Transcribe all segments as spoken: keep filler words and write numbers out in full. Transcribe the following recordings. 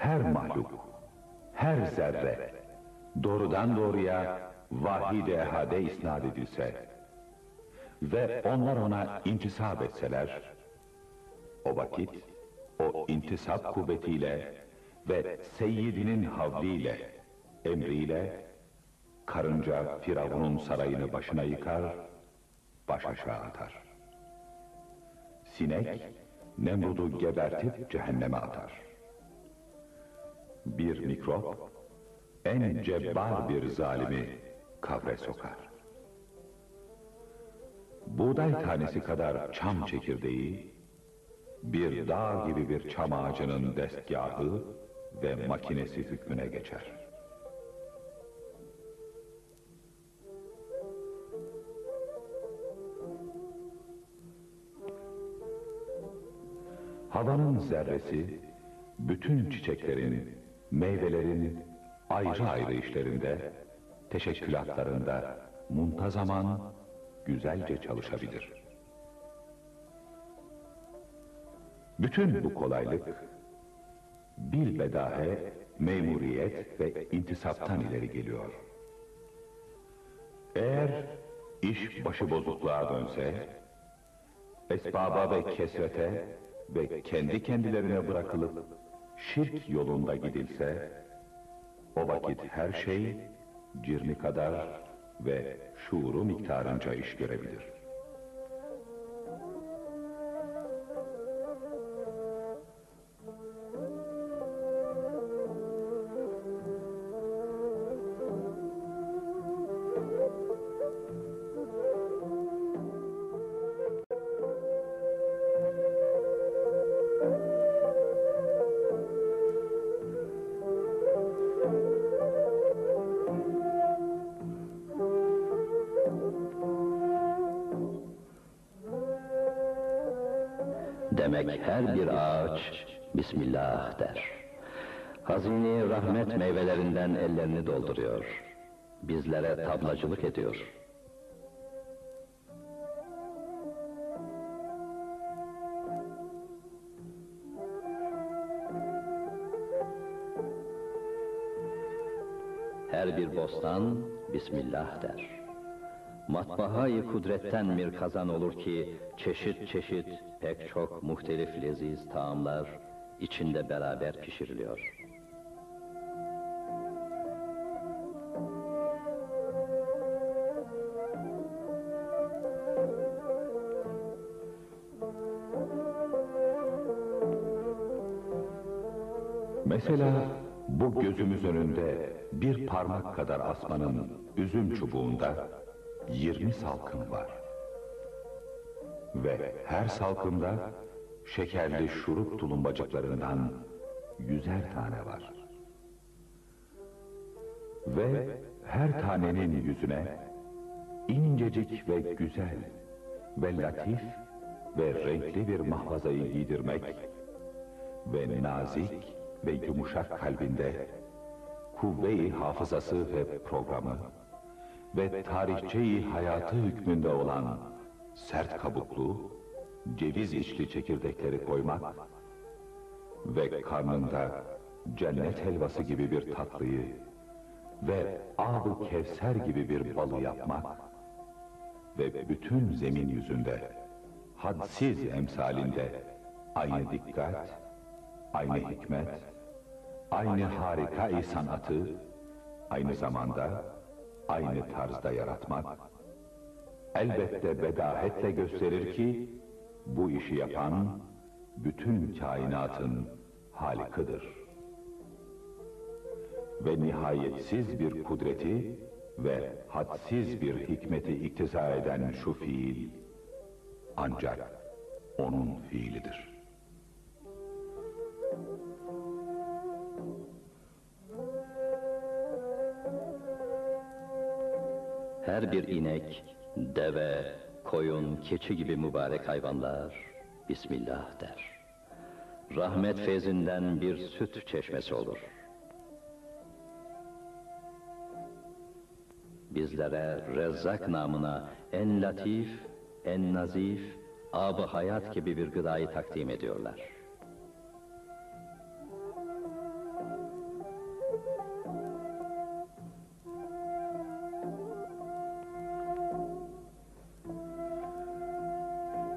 her mahluk, her zerre doğrudan doğruya Vahid-i Ehad'e isnad edilse ve onlar ona intisap etseler, o vakit o intisap kuvvetiyle ve Seyyidinin havliyle, emriyle karınca Firavun'un sarayını başına yıkar, baş aşağı atar. Sinek Nemrud'u gebertip cehenneme atar. Bir mikrop en cebbar bir zalimi kabre sokar. Buğday tanesi kadar çam çekirdeği, bir dağ gibi bir çam ağacının destgâhı ve makinesi hükmüne geçer. Havanın zerresi, bütün çiçeklerin, meyvelerin ayrı ayrı işlerinde, teşekkülatlarında muntazaman, güzelce çalışabilir. Bütün bu kolaylık, bilbedahe memuriyet ve intisaptan ileri geliyor. Eğer iş başıbozukluğa dönse, esbaba ve kesrete ve kendi kendilerine bırakılıp şirk yolunda gidilse, o vakit her şey cirmi kadar ve şuuru miktarınca iş görebilir. Demek, her bir ağaç "Bismillah" der. Hazine-i rahmet meyvelerinden ellerini dolduruyor. Bizlere tablacılık ediyor. Her bir bostan "Bismillah" der. Matbaha-i kudretten bir kazan olur ki, çeşit çeşit, pek çok muhtelif leziz taamlar içinde beraber pişiriliyor. Mesela, bu gözümüz önünde bir parmak kadar asmanın üzüm çubuğunda yirmi salkım var. Ve her salkımda şekerli şurup tulumbacıklarından yüzer tane var. Ve her tanenin yüzüne incecik ve güzel ve latif ve renkli bir mahfazayı giydirmek ve nazik ve yumuşak kalbinde kuvve-i hafızası ve programı ve tarihçe-i hayatı hükmünde olan sert kabuklu, ceviz içli çekirdekleri koymak ve karnında cennet helvası gibi bir tatlıyı ve Ab-ı Kevser gibi bir balı yapmak ve bütün zemin yüzünde hadsiz emsalinde aynı dikkat, aynı hikmet, aynı harika-i sanatı aynı zamanda aynı tarzda yaratmak, elbette bedahetle gösterir ki, bu işi yapan bütün kainatın Halıkıdır. Ve nihayetsiz bir kudreti ve hadsiz bir hikmeti iktiza eden şu fiil ancak onun fiilidir. Her bir inek, deve, koyun, keçi gibi mübarek hayvanlar "Bismillah" der. Rahmet feyzinden bir süt çeşmesi olur. Bizlere Rezzak namına en latif, en nazif, ab-ı hayat gibi bir gıdayı takdim ediyorlar.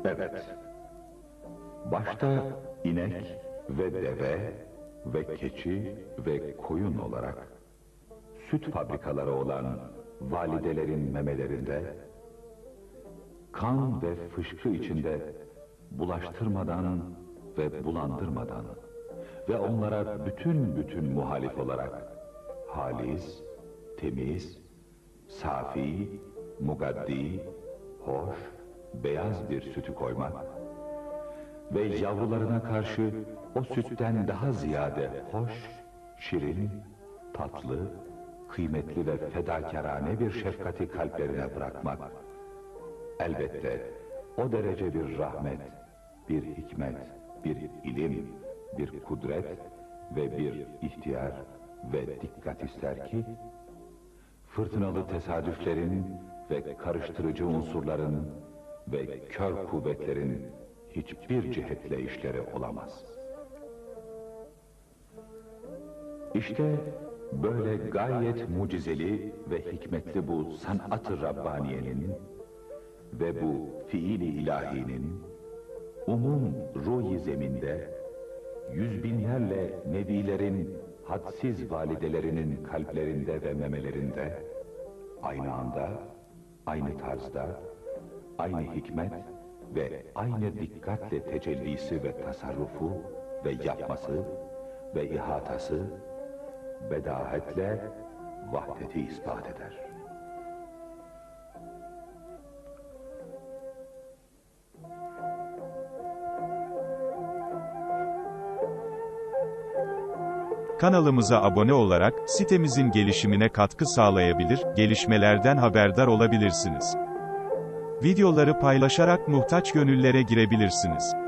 Evet. Başta inek ve deve ve keçi ve koyun olarak süt fabrikaları olan validelerin memelerinde kan ve fışkı içinde bulaştırmadan ve bulandırmadan ve onlara bütün bütün muhalif olarak halis, temiz, safi, mugaddi, hoş, beyaz bir sütü koymak ve yavrularına karşı o sütten daha ziyade hoş, şirin, tatlı, kıymetli ve fedakârane bir şefkati kalplerine bırakmak, elbette o derece bir rahmet, bir hikmet, bir ilim, bir kudret ve bir ihtiyar ve dikkat ister ki, fırtınalı tesadüflerin ve karıştırıcı unsurların ve kör kuvvetlerin hiçbir cihetle işleri olamaz. İşte böyle gayet mucizeli ve hikmetli bu sanat-ı Rabbaniye'nin ve bu fiili ilahinin umum ruh-i zeminde yüz binlerle nebilerin hadsiz validelerinin kalplerinde ve memelerinde aynı anda, aynı tarzda, aynı hikmet ve aynı dikkatle tecellisi ve tasarrufu ve yapması ve ihatası bedahetle vahdeti ispat eder. Kanalımıza abone olarak sitemizin gelişimine katkı sağlayabilir, gelişmelerden haberdar olabilirsiniz. Videoları paylaşarak muhtaç gönüllere girebilirsiniz.